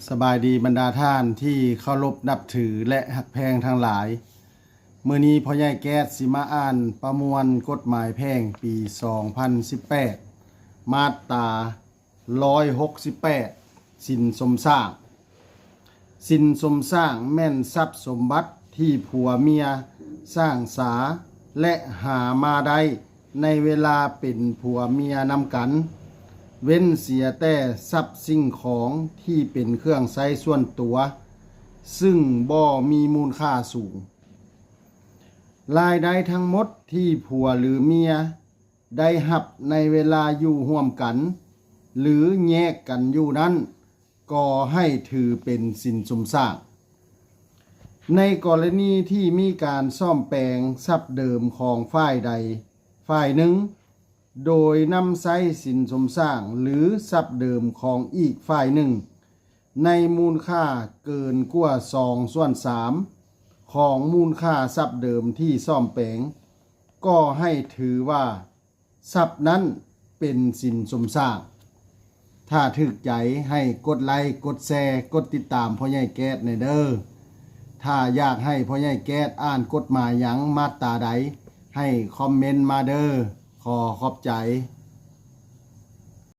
ສະບາຍດີບັນດາທ່ານທີ່ເຄົາລົບນັບຖື ແລະ ຮັກແພງທັງຫຼາຍ. ມື້ນີ້ພໍ່ໃຫຍ່ແກ້ດຊິມາອ່ານປະມວນກົດໝາຍແພ່ງປີສອງພັນສິບແປດ ມາດຕາຮ້ອຍຫົກສິບແປດ ສິນສົມສ້າງ. ສິນສົມສ້າງແມ່ນຊັບສົມບັດທີ່ຜົວເມຍສ້າງສາ ແລະ ຫາມາໄດ້ໃນເວລາເປັນຜົວເມຍນຳກັນ, ເວັ້ນເສຍແຕ່ຊັບສິ່ງຂອງທີ່ເປັນເຄື່ອງໃຊ້ສ່ວນຕົວ, ຊຶ່ງບໍ່ມີມູນຄ່າສູງ. ລາຍໄດ້ທັງໝົດທີ່ຜົວ ຫຼື ເມຍ ໄດ້ຮັບໃນເວລາຢູ່ຮ່ວມກັນ ຫຼື ແຍກກັນຢູ່ນັ້ນ ກໍໃຫ້ຖືເປັນສິນສົມສ້າງ. ໃນກໍລະນີທີ່ມີການສ້ອມແປງຊັບເດີມຂອງຝ່າຍໃດຝ່າຍໜຶ່ງ ໂດຍນຳໃຊ້ສິນສົມສ້າງ ຫຼື ຊັບເດີມຂອງອີກຝ່າຍໜຶ່ງ ໃນມູນຄ່າເກີນກວ່າສອງສ່ວນສາມຂອງມູນຄ່າຊັບເດີມທີ່ສ້ອມແປງ, ກໍໃຫ້ຖືວ່າຊັບນັ້ນເປັນສິນສົມສ້າງ. ຖ້າຖືກໃຈໃຫ້ກົດໄລ, ກົດແຊ, ກົດຕິດຕາມພໍ່ໃຫຍ່ແກ້ດແດ່ເດີ້. ຖ້າຢາກໃຫ້ພໍ່ໃຫຍ່ແກ້ດອ່ານກົດໝາຍຫຍັງມາດຕາໃດ, ໃຫ້ຄອມເມັນມາເດີ້. ຂໍຂອບໃຈ.